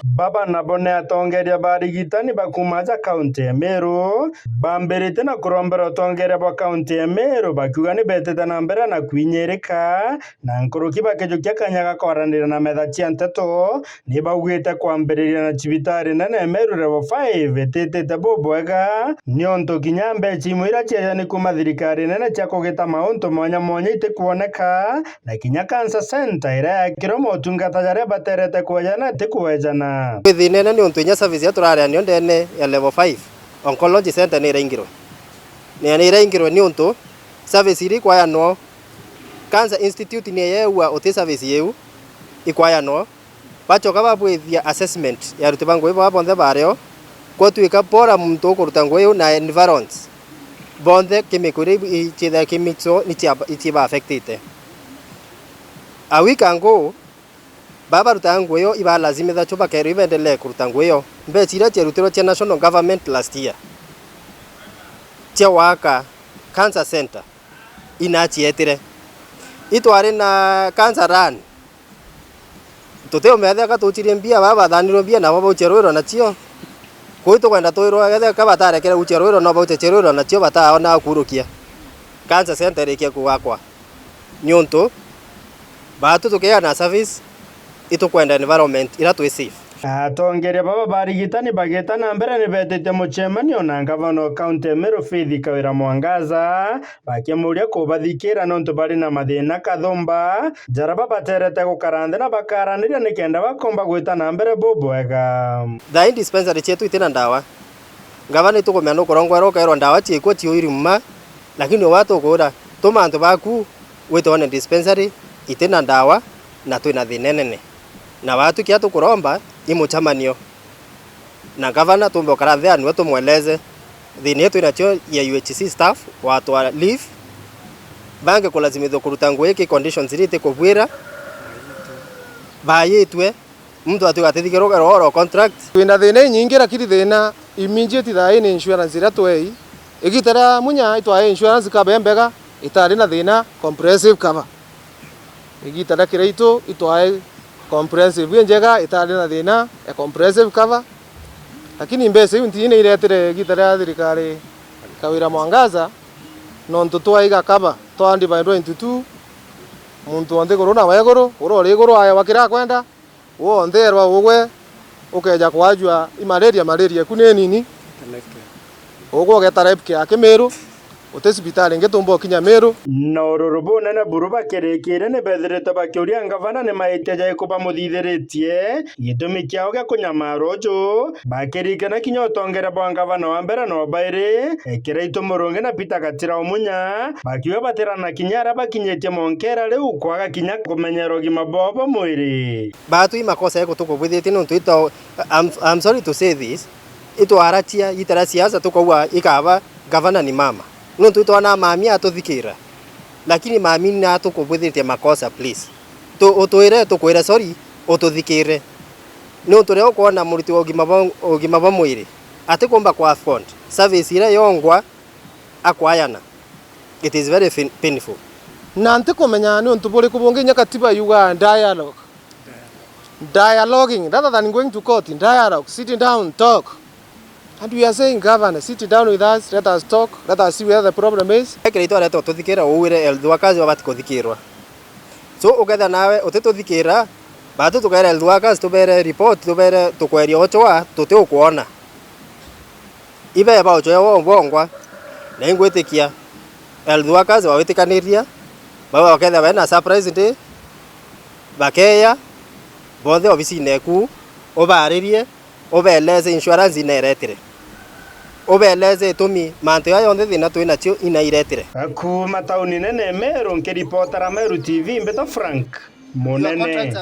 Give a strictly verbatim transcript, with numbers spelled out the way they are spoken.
Baba nabo ni atongeria ba arigitani ba kuuma aja kaunti ya Meru, bambirite na kurombera utongeria bwa kaunti ya Meru, bakiuga ni betite na mbere na kwinyirika, na nkuruki bakijukia kanya ga kwaranira na metha cia nteto, ni baugite kwambiriria na cibitari nene ya Meru Level five ititite bubwega, niuntu kinya mbeca imwe iria ciejani kuuma thirikari nene cia kugita mauntu mwanya mwanya itikwoneka, na kinya Cancer Centre iria yaakirwe motungata jaria baterete kwejana ti kwejana. Kwi thina inene niuntu inya service iria turaria nio ndene ya Level five, Oncology Centre ni iraingirwe. Ni, ni iraingirwe niuntu service iria ikwayanwa, Cancer Institute ni yeeua uti service iu ikwayanwa. Bacoka babwithia assessment ya aruti ba ngugi baba bonthe bario, gwatuika bora muntu ukuruta ngugi iu na environs bonthe chemical iria ibu-, ichithagia chemical ni chia-, ichiba affectite. A week ago, baba barutaga ngugi iyo ibalazimitha cho bakerwa ibendelee kuruta ngugi iyo. Mbeca iria ciarutirwe cia national government last year cia gwaka Cancer Centre inacietire. Itwari na Cancer Run, tutiumethia ka tuchirie mbia, baba bathanirwe mbia, nabo bauchia rwiro nacio. Kuu itukwenda twirwa, kethia ka batarekere guchia rwiro, no bauchia rwiro nacio, bataona kurukia. Cancer Centre irikie kugakwa. Niuntu baatu tukigia na service, itukwenda environment ira twi safe. Atongeria baba ba arigitani bagita na mbere ni betite mucemanio na ngavana o kaunti ya Meru Faith Kawira Mwangaza, bakimuria kubathikira niuntu bari na mathina kathumba, jaria babaterete gukara nthi na bakaraniria nikenda bakomba gwita na mbere bubwega. Thaa ii dispensary cietu iti na ndawa. Ngavana, itukumenya nukurongwerwa ukeerwa ndawa ciikua ciuiri mma, lakini uba tukwira, tuma antu baku wite one dispensary iti na ndawa na twina thina inene. Na baatu kiria tukuromba i mucemanio na ngavana, tumbe ukara nthi aniwe tumweleze thina ii twinacio ya U H C staff watwa leave, bangi kulazimithwa kuruta ngugi ki conditions iria itikubwira, bayitwe, muntu atuika atithikirwa rugero rwa contract. Twina thina inyingi, lakini thina immediate thaa ii ni insurance iria twei. Igita ria Munya itwae insurance cover imbega, itari na thina, comprehensive cover. Igita ria Kiraitu itwae comprehensive injega, itari na thina ya comprehensive cover. Lakini mbeca iu nti ni iretire igita ria thirikari Kawira Mwangaza, nontu twaiga cover, twa divide into two, muntu wonthe iguru na weguru, uria uri iguru aewa kiria akwenda, wonthe erwa ugwe, ukeja kwajua i malaria, malaria eku ni nini. Ugwe ugeta rep kia Kimiru, uti cibitari ingi tumba ukinya Miru. Na ururu bunene buru bakirikire ni bethirite bakiuria ngavana ni maitia jaiku bamuthithiritie, gitumi kiao gia kunyamara uju, bakiririkana kinya utongeria bwa ngavana wa mbere na wa bairi, Kiraitu Murungi na Peter Gatira Omunya, bakiuga batirana kinya aria bakinyitie monkera riu kwaga kinya kumenyera ugima bwao bwa mwiri. Baatu i makosa jaiku tukubwithitie niuntu ito, I'm, I'm sorry to say this, itwarachia ita ria siasa tukauga ikaba gavana ni mama. Niuntu itwonaa mami atuthikira. Lakini mami na tukubwithitie makosa, please. Tu-, utwire, tukwire sorry, ututhikire. Niuntu riria ukwona muriti wa ugima bwa, ugima bwa mwiri atikumba ku afford service iria yongwa akwayana, it is very fin-, painful. Na ntikumenya niuntu buriku bungi inya katiba yugaa dialogue. Dialoguing rather than going to court, dialogue, sitting down, talk. And we are saying, Governor, sit down with us, let us talk, let us see where the problem is. Ekira itwareta ututhikira, uwire health workers babati kuthikirwa. So, uketha nawe utituthikira, batu tukaira health workers, tubere report, tubere tukweria ochoa, tuti ukwona. Ibe bauchoa wo bongwa, na ingwitikia health workers bawitikaniria, bau baketha bena surprise day, bakeya, bonthe obisine eku, ubaririe, ubeleze insurance inairetire. Ubeleze itumi mantu jaa jonthe thina twi nacio inairetire. Kuuma tauni nene Meru, nkiripotera Meru T V, mbita Frank Munene.